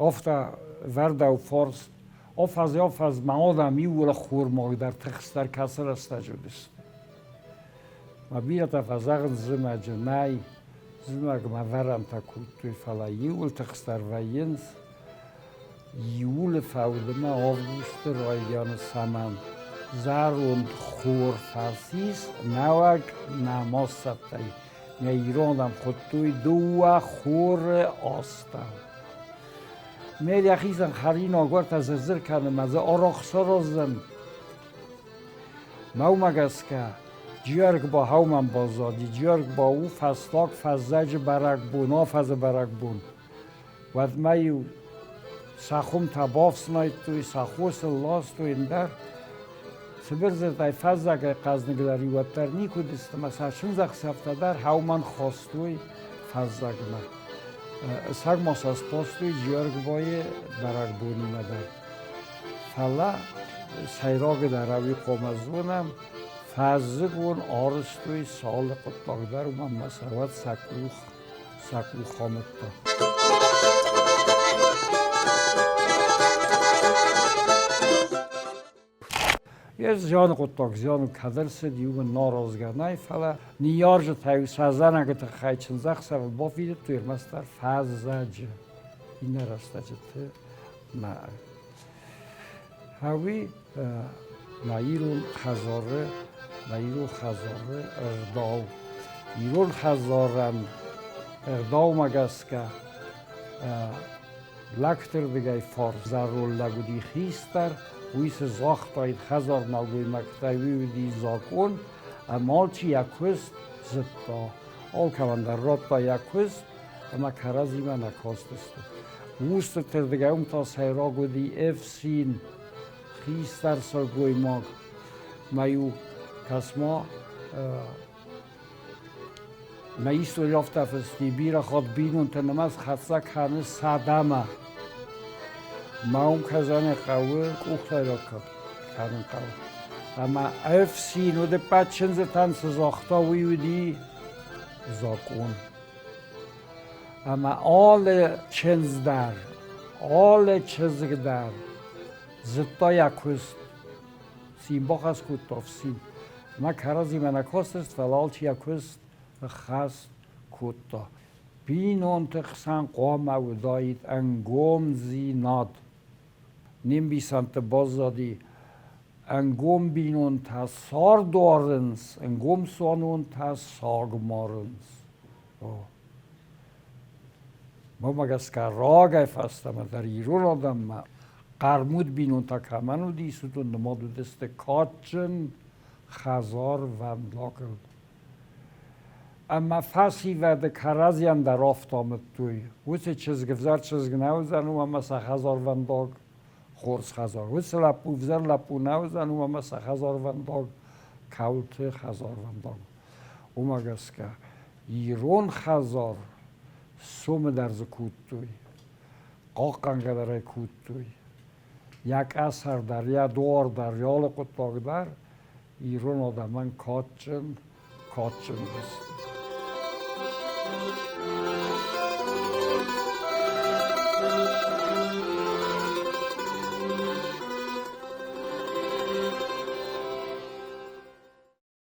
Афтӕ вӕрдау фарст, афӕдзӕй-афӕдзмӕ адӕм иууыл ӕххормагдӕр, тыхстдӕр кӕцы рӕстӕджы уыдысты. Мӕ бирӕтӕ фӕзӕгъынц зымӕджы нӕй, зымӕгмӕ вӕрӕнтӕ кодтой, фӕлӕ иууыл тыхстдӕр вӕййынц июлы фӕудмӕ августы райдианы цӕмӕн зӕронд хор фӕцис, нӕуӕг нӕма сцӕттӕ и. Нӕ ирон ӕм хуыдтой дыууӕ хоры астӕу. Мер йӕхицӕн хӕринаг уӕртӕ зыр-зыр кӕны мӕ дзы арахъ сараздзӕн. Мӕумӕ гӕсгӕ, Джиаргба хӕумӕн баззади. Джиаргба у фӕстаг фӕззӕджы бӕрӕгбон, афӕдзы бӕрӕгбон. Уӕдмӕ-иу сӕ хуымтӕ бафснайдтой, сӕ хосыл ластой ӕндӕр. Цыбыр дзырдӕй фӕззӕгӕй хъӕзныгдӕр-иу уӕддӕр никуы уыдысты ӕмӕ сӕ чындзӕхсӕвтӕ дӕр хӕумӕн хастой фӕззӕгмӕ. Сӕг ма сӕ сбастой Джиаргбайы бӕрӕгбонимӕ дӕр. Фӕлӕ сӕйрагдӕр ӕви хъуамӕ зонӕм, фӕззыгон арызтой цалы хъуыддаг дӕр, уымӕн ӕмӕ сӕ уӕд сӕ къух сӕ къух амыдта. Йе зианы хъуыддаг зианы кӕд ӕрцыд, иу мын наразгӕ нӕй, фӕлӕ ныййарджытӕ-иу сӕ зӕнӕгы тыххӕй чындзӕхсӕвы бафидыдтой ӕрмӕстдӕр фӕззӕджы, иннӕ рӕстӕджыты нӕ. Ӕви нӕ ирон хӕдзары, нӕ ирон хӕдзары ӕгъдау. Ирон хӕдзарӕн ӕгъдаумӕ гӕсгӕ лӕгтырдыгӕй фарс зӕронд лӕг уыди хистӕр, уый цы загътаид хӕдзар нӕлгоймӕгтӕй, уый уыди закъон, ӕмӕ алчи йӕ куыст зыдта. Алкӕмӕн дӕр радта йӕ куыст ӕмӕ кӕрӕдзимӕ нӕ кастысты. Устытырдыгӕй уым та сӕйраг уыди ӕфсин, хистӕр сылгоймаг. Мӕ-иу кӕс-ма, Мӕ истори афтӕ фысти, бирӕ хатт бинонтӕ нымӕц хӕццӕ кӕны сӕдӕмӕ. Мӕ уым кӕзӕны хъӕуы къухтӕй кӕнын хъӕуы. Ӕмӕ ӕфсин уыдыппӕт чындзытӕн цы загъта, уый уыди закъон. Ӕмӕ алы чындз дӕр, алы чызг дӕр зыдта йӕ куыст. Цин бахӕс кодта ӕфсин. Мӕ кӕрӕдзимӕ нӕ кастысты, фӕлӕ алчи йӕ куыст ӕххӕст кодта. Бинонты хсӕн хъуамӕ уыдаид ӕнгомдзинад. Не мбисӕндты баззади ӕнгом бинонтӕ цард уарынц, ӕнгом цуанонтӕ саг марынц. Мӕнмӕ гӕсгӕ рагӕй фӕстӕмӕ дӕр ирон адӕммӕ хъӕрмуд бинонтӕ кӕмӕн уыдис, уыдон нымад уыдысты кадджын хӕдзарвӕндагыл. Ӕмӕ фӕсивӕды кӕрӕдзийӕн дӕр афтӕ амыдтой, уыцы чызг ӕвзӕр чызг нӕ уыдзӕн, уым ӕмӕ сӕ хӕдзарвӕндаг хорз хӕдзар. Уыцы лӕппу ӕвзӕр лӕппу нӕ уыдзӕн, уым ӕмӕ сӕ хӕдзарвӕндаг кӕуылты хӕдзарвӕндаг. Уымӕ гӕсгӕ ирон хӕдзар сомы дӕр дзы кодтой, хъахъхъӕнгӕ дӕр ӕй кодтой. Йӕ къӕсӕр дӕр, йӕ дуар дӕр, йӕ алы хъуыддаг дӕр ирон адӕмӕн кадджын, кадджын уыдысты.